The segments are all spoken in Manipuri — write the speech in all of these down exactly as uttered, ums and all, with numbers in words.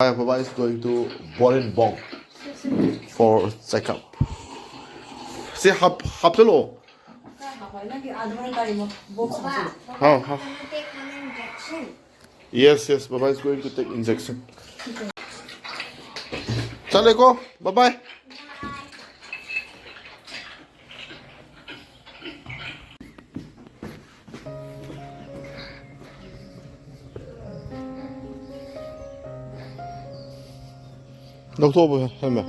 Baba is going to Borenbong for checkup. ꯁꯤ ꯍꯥꯞ ꯍꯥꯞꯆꯜꯂꯛꯑꯣ꯫ ꯅꯪꯒꯤ ꯑꯥ ꯅꯣꯏ ꯒꯥꯔꯤ ꯃ- box ꯍꯥꯞꯆꯜꯂꯣ꯫ ꯍꯥꯎ ꯍꯥꯎ꯫ Yes, yes, Baba is going to take injection. ꯆꯠꯂꯦꯀꯣ, bye bye. ꯂꯧꯊꯣꯛꯑꯣ ꯍꯦꯜꯃꯦꯠ꯫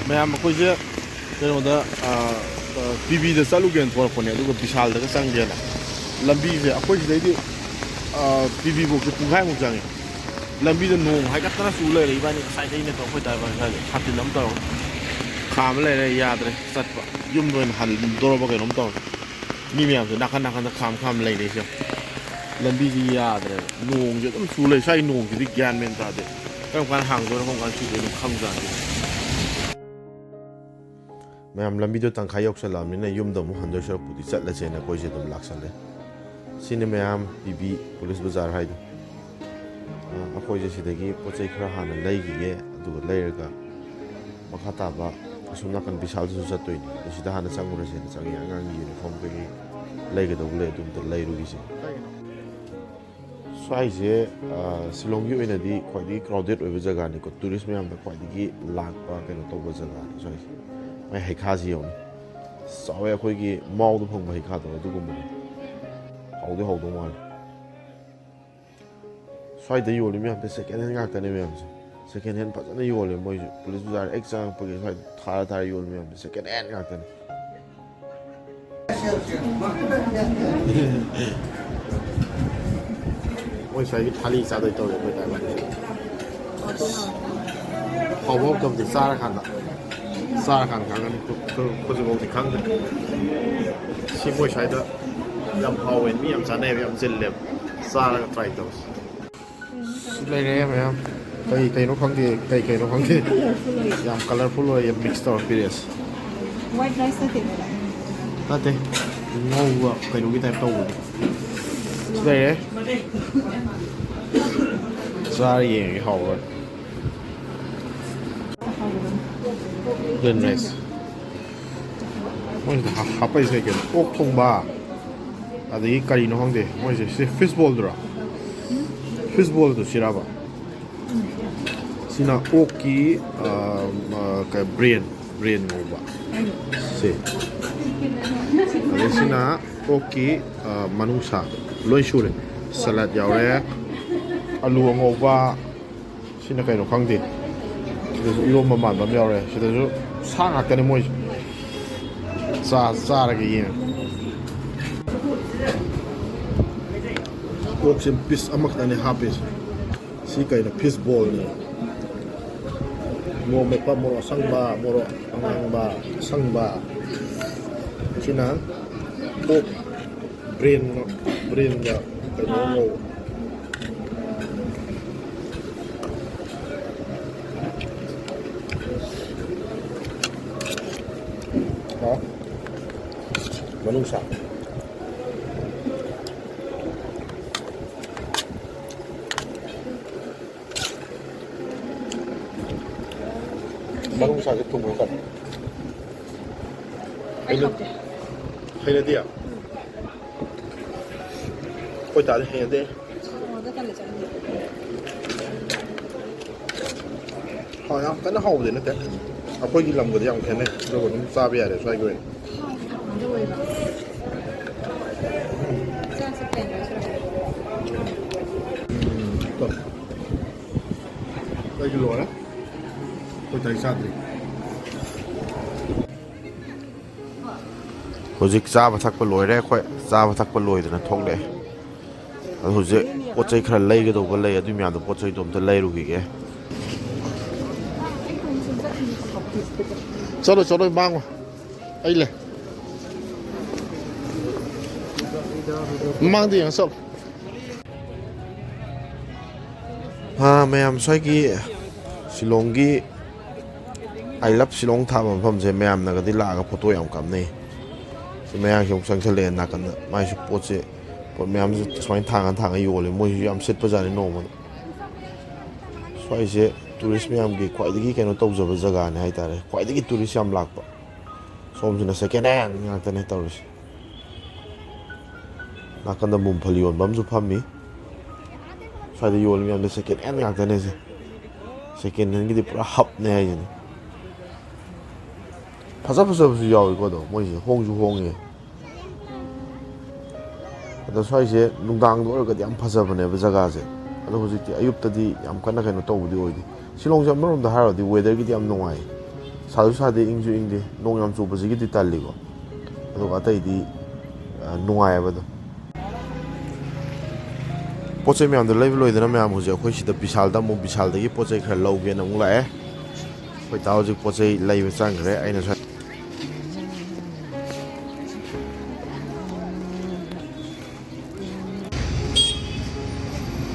ꯃꯌꯥꯝ ꯑꯩꯈꯣꯏꯁꯦ ꯀꯩꯅꯣꯗ, ꯄꯤ ꯕꯤꯗ ꯆꯠꯂꯨꯒꯦꯅ ꯊꯣꯛꯂꯛꯄꯅꯦ, ꯑꯗꯨꯒ ꯕꯤꯁꯥꯜꯗꯒ ꯆꯪꯒꯦꯅ꯫ ꯂꯝꯕꯤꯁꯦ ꯑꯩꯈꯣꯏ ꯁꯤꯗꯩꯗꯤ ꯄꯤ ꯕꯤ ꯐꯥꯎꯁꯦ ꯄꯨꯡꯈꯥꯏꯃꯨꯛ ꯆꯪꯉꯦ꯫ ꯂꯝꯕꯤꯗ ꯅꯣꯡ ꯍꯥꯏꯒꯠꯇꯅ ꯆꯨ ꯂꯩꯔꯦ꯫ ꯏꯕꯥꯅꯤ ꯉꯁꯥꯏꯗꯩꯅꯦ ꯇꯧꯔ ꯑꯩꯈꯣꯏ ꯗ꯭ꯔꯥꯏꯚꯔ ꯉꯁꯥꯏꯁꯦ ꯁꯥꯇꯤꯟ ꯑꯃ ꯇꯧꯔꯒ ꯈꯥꯝꯃ ꯂꯩꯔꯦ꯫ ꯌꯥꯗ꯭ꯔꯦ ꯆꯠꯄ꯫ ꯌꯨꯝꯗ ꯑꯣꯏꯅ ꯍꯟꯗꯣꯔꯕ ꯀꯩꯅꯣꯝ ꯇꯧꯔꯦ꯫ ꯃꯤ ꯃꯌꯥꯝꯁꯦ ꯅꯥꯀꯟ ꯅꯥꯀꯟꯗ ꯈꯥꯝ ꯈꯥꯝ ꯂꯩꯔꯦꯁꯦ꯫ ꯂꯝꯕꯤꯁꯤ ꯌꯥꯗ꯭ꯔꯦꯕ꯫ ꯅꯣꯡꯁꯦ ꯑꯗꯨꯝ ꯆꯨ ꯂꯩ꯫ ꯁ꯭ꯋꯥꯏ ꯅꯣꯡꯁꯤꯗꯤ ꯒ꯭ꯌꯥꯟ ꯃꯦꯟ ꯇꯥꯗꯦ꯫ ꯀꯔꯝ ꯀꯥꯟꯗ ꯍꯥꯡꯗꯣꯏꯅꯣ, ꯀꯔꯝ ꯀꯥꯟꯗ ꯆꯨꯗꯣꯏꯅꯣ ꯈꯪꯖꯥꯠꯅꯠꯇꯦ꯫ ꯃꯌꯥꯝ ꯂꯝꯕꯤꯗꯣ ꯇꯪꯈꯥꯏ ꯌꯧꯁꯜꯂꯛꯑꯕꯅꯤꯅ ꯌꯨꯝꯗ ꯑꯃꯨꯛ ꯍꯟꯗꯣꯏ ꯁꯔꯨꯛꯄꯨꯗꯤ ꯆꯠꯂꯁꯦꯅ ꯑꯩꯈꯣꯏꯁꯦ ꯑꯗꯨꯝ ꯂꯥꯛꯁꯜꯂꯦ꯫ ꯁꯤꯅꯤ ꯃꯌꯥꯝ ꯄꯤ ꯕꯤ ꯄꯨꯂꯤꯁ ꯕꯖꯥꯔ ꯍꯥꯏꯗꯣ꯫ ꯑ, ꯑꯩꯈꯣꯏꯁꯦ ꯁꯤꯗꯒꯤ ꯄꯣꯠ ꯆꯩ ꯈꯔ ꯍꯥꯟꯅ ꯂꯩꯈꯤꯒꯦ, ꯑꯗꯨꯒ ꯂꯩꯔꯒ ꯃꯈꯥ ꯇꯥꯕ ꯑꯁꯣꯝ ꯅꯥꯀꯟ ꯕꯤꯁꯥꯜꯗꯁꯨ ꯆꯠꯇꯣꯏꯅꯤ꯫ ꯑꯗꯣ ꯁꯤꯗ ꯍꯥꯟꯅ ꯆꯪꯉꯨꯔꯁꯦꯅ ꯆꯪꯉꯤ꯫ ꯑꯉꯥꯡꯒꯤ ꯌꯨꯅꯤꯐꯣꯔꯝ ꯀꯩꯀꯩ ꯂꯩꯒꯗꯧꯕ ꯂꯩ, ꯑꯗꯨꯝꯇ ꯂꯩꯔꯨꯈꯤꯁꯦ꯫ ꯁ꯭ꯋꯥꯏꯁꯦ, ꯑ, ꯁꯤꯂꯣꯡꯒꯤ ꯑꯣꯏꯅꯗꯤ ꯈ꯭ꯋꯥꯏꯗꯒꯤ ꯀ꯭ꯔꯥꯎꯗꯦꯠ ꯑꯣꯏꯕ ꯖꯒꯥꯅꯤꯀꯣ, ꯇꯨꯔꯤꯁ ꯃꯌꯥꯝꯅ ꯈ꯭ꯋꯥꯏꯗꯒꯤ ꯂꯥꯛꯄ ꯀꯩꯅꯣ ꯇꯧꯕ ꯖꯒꯥꯅꯤ ꯁ꯭ꯋꯥꯏꯁꯦ꯫ ꯃꯥꯏ ꯍꯩꯈꯥꯁꯤ ꯌꯦꯡꯉꯨ, ꯆꯥꯎꯋꯦ, ꯑꯩꯈꯣꯏꯒꯤ ꯃꯥꯎꯗ ꯐꯪꯕ ꯍꯩꯈꯥꯗꯣ ꯑꯗꯨꯒꯨꯝꯕꯅꯤ꯫ ꯍꯧꯗꯤ ꯍꯧꯗꯧ ꯃꯥꯜꯂꯦ꯫ ꯁ꯭ꯋꯥꯏꯗ ꯌꯣꯜꯂꯤ ꯃꯌꯥꯝꯁꯦ second hand ꯉꯥꯛꯇꯅꯦ ꯃꯌꯥꯝꯁꯦ꯫ Second hand ꯐꯖꯅ ꯌꯣꯜꯂꯦ ꯃꯣꯏꯁꯨ꯫ ꯄꯨꯂꯤꯁ ꯕꯖꯥꯔ ꯍꯦꯛ ꯆꯪꯉꯛꯄꯒꯤ ꯁ꯭ꯋꯥꯏꯗ ꯊꯥꯔ ꯊꯥꯔ ꯌꯣꯜꯂꯤ ꯃꯌꯥꯝꯁꯦ second hand ꯉꯥꯛꯇꯅꯦ꯫ ꯃꯣꯏ ꯁ꯭ꯋꯥꯏꯒꯤ ꯊꯥꯂꯤ ꯆꯥꯗꯣꯏ ꯇꯧꯔꯦ ꯑꯩꯈꯣꯏ ꯇꯥꯏꯕꯪꯁꯦ꯫ ꯍꯥꯎꯕ ꯍꯥꯎꯇꯕꯗꯤ ꯆꯥꯔꯀꯥꯟꯗ, ꯆꯥꯔꯀꯥꯟꯗ ꯈꯪꯒꯅꯤ꯫ ꯍꯧꯖꯤꯛꯐꯥꯎꯗꯤ ꯈꯪꯗ꯭ꯔꯤ꯫ ꯁꯤ ꯃꯣꯏ ꯁ꯭ꯋꯥꯏꯗ ꯌꯥꯝ ꯍꯥꯎꯋꯦ, ꯃꯤ ꯌꯥꯝ ꯆꯥꯅꯩꯌꯦꯕ, ꯌꯥꯝ ꯆꯤꯜꯂꯦꯕ꯫ ꯆꯥꯔꯒ try ꯇꯧꯁꯤ꯫ ꯁꯤ ꯂꯩꯔꯦ ꯃꯌꯥꯝ꯫ ꯀꯩ ꯀꯩꯅꯣ ꯈꯪꯗꯦ, ꯀꯩ ꯀꯩꯅꯣ ꯈꯪꯗꯦ꯫ ꯌꯥꯝ colourful ꯑꯣꯏꯌꯦ, mix ꯇꯧꯔ ꯄꯤꯔꯛꯑꯦ꯫ White rice ꯅꯠꯇꯦꯗꯅ꯫ ꯅꯠꯇꯦ, ꯉꯧꯕ ꯀꯩꯅꯣꯒꯤ type ꯇꯧꯕꯗꯣ꯫ ꯁꯤ ꯂꯩꯔꯦ꯫ ꯆꯥꯔ ꯌꯦꯡꯉꯒꯦ ꯍꯥꯎꯕ꯭ꯔꯥ꯫ Plain rice꯫ ꯃꯣꯏꯁꯤꯗ ꯍꯥ-, ꯍꯥꯞꯄꯛꯏꯁꯦ ꯀꯩꯅꯣ? ꯑꯣꯛ ꯊꯣꯡꯕ, ꯑꯗꯒꯤ ꯀꯔꯤꯅꯣ ꯈꯪꯗꯦ ꯃꯣꯏꯁꯦ꯫ ꯁꯤ fish ball ꯗꯨꯔꯣ? Fish ball ꯗꯨ ꯁꯤꯔꯕ? ꯁꯤꯅ ꯑꯣꯛꯀꯤ, ꯑ, ꯑ, ꯀ-, brain, brain ꯉꯧꯕ꯫ ꯁꯤ꯫ ꯑꯗꯩ ꯁꯤꯅ ꯑꯣꯛꯀꯤ, ꯑ, ꯃꯅꯨꯡꯁꯥ꯫ ꯂꯣꯏ ꯁꯨꯔꯦ꯫ Salad ꯌꯥꯎꯔꯦ꯫ ꯑꯂꯨ ꯑꯉꯧꯕ꯫ ꯁꯤꯅ ꯀꯩꯅꯣ ꯈꯪꯗꯦ꯫ ꯁꯤꯗꯁꯨ ꯏꯔꯣꯝꯕ ꯃꯥꯟꯕ ꯑꯃ ꯌꯥꯎꯔꯦ꯫ ꯁꯤꯗꯁꯨ ꯁꯥ ꯉꯥꯛꯇꯅꯦ ꯃꯣꯏꯁꯦ꯫ ꯆꯥ-, ꯆꯥꯔꯒ ꯌꯦꯡꯉꯦ꯫ ꯑꯣꯛꯁꯦ piece ꯑꯃꯈꯛꯇꯅꯦ ꯍꯥꯞꯄꯤꯁꯦ꯫ ꯁꯤ ꯀꯩꯅꯣ? Fish ball ꯅꯦ꯫ ꯃꯣꯔꯣꯛ ꯃꯦꯠꯄ, ꯃꯣꯔꯣꯛ ꯑꯁꯪꯕ, ꯃꯣꯔꯣꯛ ꯑꯉꯥꯡꯕ, ꯑꯁꯪꯕ꯫ ꯁꯤꯅ ꯑꯣꯛ brain ꯅꯣ, brain ꯒ ꯀꯩꯅꯣ ꯉꯧꯕ꯫ ꯍꯥ? ꯃꯅꯨꯡꯁꯥ꯫ ꯃꯅꯨꯡꯁꯥꯁꯦ ꯊꯨꯝꯃꯦ ꯀꯟꯅ꯫ ꯑꯩ ꯍꯩꯅ-, ꯍꯥꯎꯇꯦ꯫ ꯍꯩꯅꯗꯦ? ꯑꯩꯈꯣꯏ ꯗꯥꯗꯤ ꯍꯩꯅꯗꯦ꯫ ꯊꯥꯎꯗ ꯀꯟꯅ ꯆꯪꯍꯟꯕ꯫ ꯍꯥꯎ-, ꯌꯥꯝ ꯀꯟꯅ ꯍꯥꯎꯕꯗꯤ ꯅꯠꯇꯦ꯫ ꯑꯩꯈꯣꯏꯒꯤ ꯂꯝꯒꯗꯤ ꯌꯥꯝ ꯈꯦꯠꯅꯩ꯫ ꯑꯗꯨꯒ ꯑꯗꯨꯝ ꯆꯥꯕ ꯌꯥꯔꯦ ꯁ꯭ꯋꯥꯏꯒꯤ ꯑꯣꯏꯅ꯫ ꯍꯥꯎꯕ ꯑꯣꯏꯕ꯫ ꯆꯥꯁꯦ꯫ ꯑꯩꯁꯨ ꯂꯣꯏꯔꯦ꯫ ꯑꯩꯈꯣꯏ ꯇꯔꯤ ꯆꯥꯗ꯭ꯔꯤ꯫ ꯍꯧꯖꯤꯛ ꯆꯥꯕ ꯊꯛꯄ ꯂꯣꯏꯔꯦ꯫ ꯑꯩꯈꯣꯏ ꯆꯥꯕ ꯊꯛꯄ ꯂꯣꯏꯗꯅ ꯊꯣꯛꯂꯛꯑꯦ꯫ ꯑꯗꯣ ꯍꯧꯖꯤꯛ ꯄꯣꯠ ꯆꯩ ꯈꯔ ꯂꯩꯒꯗꯧꯕ ꯂꯩ꯫ ꯑꯗꯨꯏ ꯃꯌꯥꯝꯗꯣ, ꯄꯣꯠ ꯆꯩꯗꯣ ꯑꯝꯇ ꯂꯩꯔꯨꯈꯤꯒꯦ꯫ ꯆꯠꯂꯣ, ꯆꯠꯂꯣ, ꯃꯥꯡꯉꯣ꯫ ꯑꯩ ꯂꯩ꯫ ꯃꯃꯥꯡꯗ ꯌꯦꯡꯉ ꯆꯠꯂꯣ꯫ ꯑꯥ, ꯃꯌꯥꯝ ꯁ꯭ꯋꯥꯏꯒꯤ ꯁꯤꯂꯣꯡꯒꯤ "ꯑꯥꯏ ꯂꯚ ꯁꯤꯂꯣꯡ" ꯊꯥꯕ ꯃꯐꯝꯁꯦ ꯃꯌꯥꯝꯅꯒꯗꯤ ꯂꯥꯛꯑꯒ ꯐꯣꯇꯣ ꯌꯥꯝ ꯀꯥꯞꯅꯩ꯫ ꯁꯤ ꯃꯌꯥꯡꯁꯦ ꯑꯃꯨꯛ ꯆꯪꯁꯜꯂꯛꯑꯦ ꯅꯥꯀꯟꯗ꯫ ꯃꯥꯏꯁꯨ ꯄꯣꯠꯁꯦ, ꯄꯣꯠ ꯃꯌꯥꯝꯁꯦ ꯁꯨꯃꯥꯏꯅ ꯊꯥꯡꯉ ꯊꯥꯡꯉ ꯌꯣꯜꯂꯦ꯫ ꯃꯣꯏꯁꯨ ꯌꯥꯝ ꯁꯤꯠꯄꯖꯥꯠꯅꯤ ꯅꯣꯡꯃꯗ꯫ ꯁ꯭ꯋꯥꯏꯁꯦ ꯇꯨꯔꯤꯁ ꯃꯌꯥꯝꯒꯤ ꯈ꯭ꯋꯥꯏꯗꯒꯤ ꯀꯩꯅꯣ ꯇꯧꯖꯕ ꯖꯒꯥꯅꯦ ꯍꯥꯏꯇꯥꯔꯦ꯫ ꯈ꯭ꯋꯥꯏꯗꯒꯤ ꯇꯨꯔꯤꯁ ꯌꯥꯝ ꯂꯥꯛꯄ꯫ ꯁꯣꯝꯁꯤꯅ ꯁꯦꯀꯦꯟ ꯍꯦꯟ ꯉꯥꯛꯇꯅꯦ ꯇꯧꯔꯤꯁꯦ꯫ ꯅꯥꯀꯟꯗ ꯃꯨꯝꯐꯜ ꯌꯣꯟꯕ ꯑꯃꯁꯨ ꯐꯝꯃꯤ꯫ ꯁ꯭ꯋꯥꯏꯗ ꯌꯣꯜꯂꯤ ꯃꯌꯥꯝꯗꯣ ꯁꯦꯀꯦꯟ ꯍꯦꯟ ꯉꯥꯛꯇꯅꯦ ꯁꯦ꯫ ꯁꯦꯀꯦꯟ ꯍꯦꯟꯒꯤꯗꯤ ꯄꯨꯔꯥ ꯍꯕꯅꯦ ꯍꯥꯏꯁꯤꯅꯤ꯫ ꯐꯖ ꯐꯖꯕꯁꯨ ꯌꯥꯎꯏꯀꯣ꯫ ꯑꯗꯣ ꯃꯣꯏꯁꯦ ꯍꯣꯡꯁꯨ ꯍꯣꯡꯉꯦ꯫ ꯑꯗꯣ ꯁ꯭ꯋꯥꯏꯁꯦ ꯅꯨꯡꯗꯥꯡꯗ ꯑꯣꯏꯔꯒꯗꯤ ꯌꯥꯝ ꯐꯖꯕꯅꯦꯕ ꯖꯒꯥꯁꯦ꯫ ꯑꯗꯣ ꯍꯧꯖꯤꯛꯇꯤ ꯑꯌꯨꯛꯇꯗꯤ ꯌꯥꯝ ꯀꯟꯅ ꯀꯩꯅꯣ ꯇꯧꯕꯗꯤ ꯑꯣꯏꯗꯦ꯫ ꯁꯤꯂꯣꯡꯁꯦ ꯑꯃꯔꯣꯝꯗ ꯍꯥꯏꯔꯨꯔꯗꯤ ꯋꯦꯗꯔꯒꯤꯗꯤ ꯌꯥꯝ ꯅꯨꯡꯉꯥꯏ꯫ ꯁꯥꯁꯨ ꯁꯥꯗꯦ, ꯏꯪꯁꯨ ꯏꯪꯗꯦ꯫ ꯅꯣꯡ ꯌꯥꯝ ꯆꯨꯕꯁꯤꯒꯤꯗꯤ ꯇꯜꯂꯤꯀꯣ꯫ ꯑꯗꯨꯒ ꯑꯇꯩꯗꯤ, ꯑ, ꯅꯨꯡꯉꯥꯏꯌꯦꯕ ꯑꯗꯨꯝ꯫ ꯄꯣꯠ ꯆꯩ ꯃꯌꯥꯝꯗꯣ ꯂꯩꯕ ꯂꯣꯏꯗꯅ ꯃꯌꯥꯝ ꯍꯧꯖꯤꯛ ꯑꯩꯈꯣꯏ ꯁꯤꯗ ꯕꯤꯁꯥꯜꯗ ꯑꯃꯨꯛ, ꯕꯤꯁꯥꯜꯗꯒꯤ ꯄꯣꯠ ꯆꯩ ꯈꯔ ꯂꯧꯒꯦꯅ ꯑꯃꯨꯛ ꯂꯥꯛꯑꯦ꯫ ꯑꯩꯈꯣꯏ ꯗꯥ ꯍꯧꯖꯤꯛ ꯄꯣꯠ ꯆꯩ ꯂꯩꯕ ꯆꯪꯈ꯭ꯔꯦ꯫ ꯑꯩꯅ ꯁ꯭ꯋꯥꯏ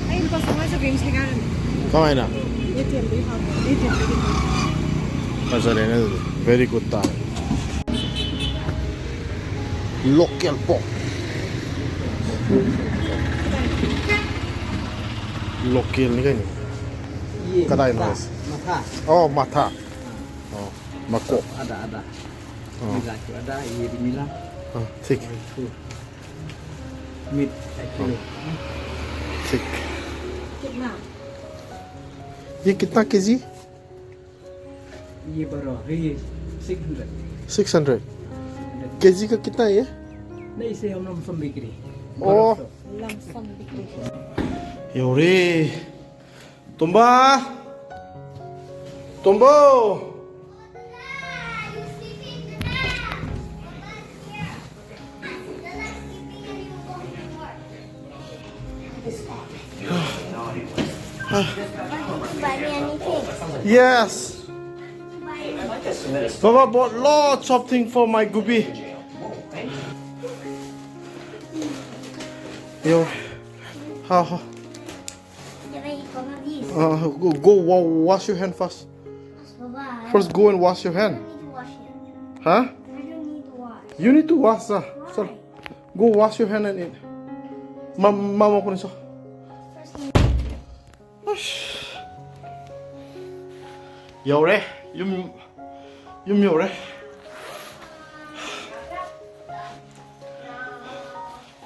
ꯑꯩ ꯂꯨꯄꯥ ꯆꯥꯝꯃꯉꯥ ꯆꯠꯄꯤ ꯑꯃ ꯁꯦꯒꯥꯏꯔꯝꯃꯦ꯫ ꯀꯃꯥꯏꯅ? ꯑꯦ ꯇꯤ ꯑꯦꯝꯗꯒꯤ ꯍꯥꯞꯄ꯫ A T ꯑꯦꯝꯗꯒꯤ꯫ ꯐꯖꯔꯦꯅꯦ ꯑꯗꯨꯗꯤ꯫ Very good ꯇꯥꯔꯦ꯫ Local pork꯫ Localꯅꯤ ꯀꯩꯅꯣ꯫ ꯀꯗꯥꯏꯅꯣ ꯍꯥꯏꯁꯦ? ꯃꯊꯥ꯫ ꯑꯣ, ꯃꯊꯥ꯫ ꯑꯣ, ꯃꯀꯣꯛ꯫ ꯑꯗꯥ, ꯑꯗꯥ꯫ ꯑꯣ꯫ ꯃꯤꯂꯥ ꯀꯤ ꯑꯗꯥ, ꯌꯦ ꯃꯤꯂꯥ꯫ ꯑꯣ, ꯊꯤꯛ꯫ ꯃꯤꯠ꯫ ꯑꯣ꯫ ꯊꯤꯛ꯫ कितना? ये कितना केजी? ये बारह है, ये six hundred. Six hundred. KG का कितना है ये? नहीं, इसे हम लोग सब बिक्री। ꯑꯣ꯫ ꯌꯧꯔꯦ꯫ ꯇꯣꯝꯕ꯫ ꯇꯣꯝꯕꯧ꯫ Buy me anything. Yes. Buy me. Baba bought lots of things for my gubi. Yo. How, how? Can I eat one of these? Uh, go, go wa- wash your hand first. Baba, I First, go and wash your hand. Don't need to wash it. Huh? I don't need to wash. You need to wash, uh, Why? So go wash your hand and eat. Mama, mama, ko sa. First, ꯑꯁ꯫ ꯌꯧꯔꯦ꯫ ꯌꯨꯝ, ꯌꯨꯝ ꯌꯧꯔꯦ꯫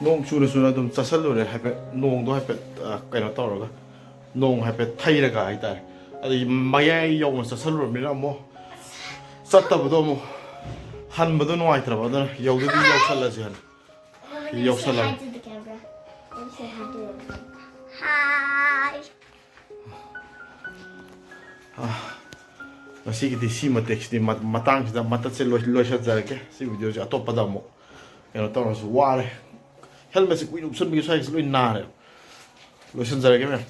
ꯅꯣꯡ ꯆꯨꯅ ꯆꯨꯅ ꯑꯗꯨꯝ ꯆꯠꯁꯜꯂꯨꯔꯦ꯫ ꯍꯥꯏꯐꯦꯠ ꯅꯣꯡꯗꯣ ꯍꯥꯏꯐꯦꯠ, ꯑ, ꯀꯩꯅꯣ ꯇꯧꯔꯒ, ꯅꯣꯡ ꯍꯥꯏꯐꯦꯠ ꯊꯩꯔꯒ ꯍꯥꯏꯇꯥꯔꯦ꯫ ꯑꯗꯒꯤ ꯃꯌꯥꯏ ꯌꯧꯅ ꯆꯠꯁꯜꯂꯨꯔꯕꯅꯤꯅ ꯑꯃꯨꯛ ꯆꯠꯇꯕꯗꯣ ꯑꯃꯨꯛ ꯍꯟꯕꯗꯣ ꯅꯨꯡꯉꯥꯏꯇ꯭ꯔꯕ꯫ ꯑꯗꯨꯅ ꯌꯧꯗꯗꯤ ꯌꯧꯁꯜꯂꯁꯦ ꯍꯥꯏꯅ꯫ Let me say ꯌꯧꯁꯜꯂꯕ꯫ Hi to the camera. Let me say hi to everyone. Hi. ꯑꯥ, ꯉꯁꯤꯒꯤꯗꯤ ꯁꯤ ꯃꯇꯦꯛꯁꯤꯗꯤ ꯃ- ꯃꯇꯥꯡꯁꯤꯗ ꯃꯇꯠꯁꯦ ꯂꯣꯏ- ꯂꯣꯏꯁꯤꯟꯖꯔꯒꯦ꯫ ꯁꯤ ꯚꯤꯗꯤꯑꯣꯁꯦ ꯑꯇꯣꯞꯄꯗ ꯑꯃꯨꯛ ꯀꯩꯅꯣ ꯇꯧꯔꯁꯨ꯫ ꯋꯥꯔꯦ꯫ ꯍꯦꯜꯃꯦꯠꯁꯦ ꯀꯨꯏꯅ ꯎꯞꯁꯟꯕꯒꯤ ꯁ꯭ꯋꯥꯏꯒꯤꯁꯦ ꯂꯣꯏ ꯅꯥꯔꯦ꯫ ꯂꯣꯏꯁꯤꯟꯖꯔꯒꯦ ꯃꯌꯥꯝ꯫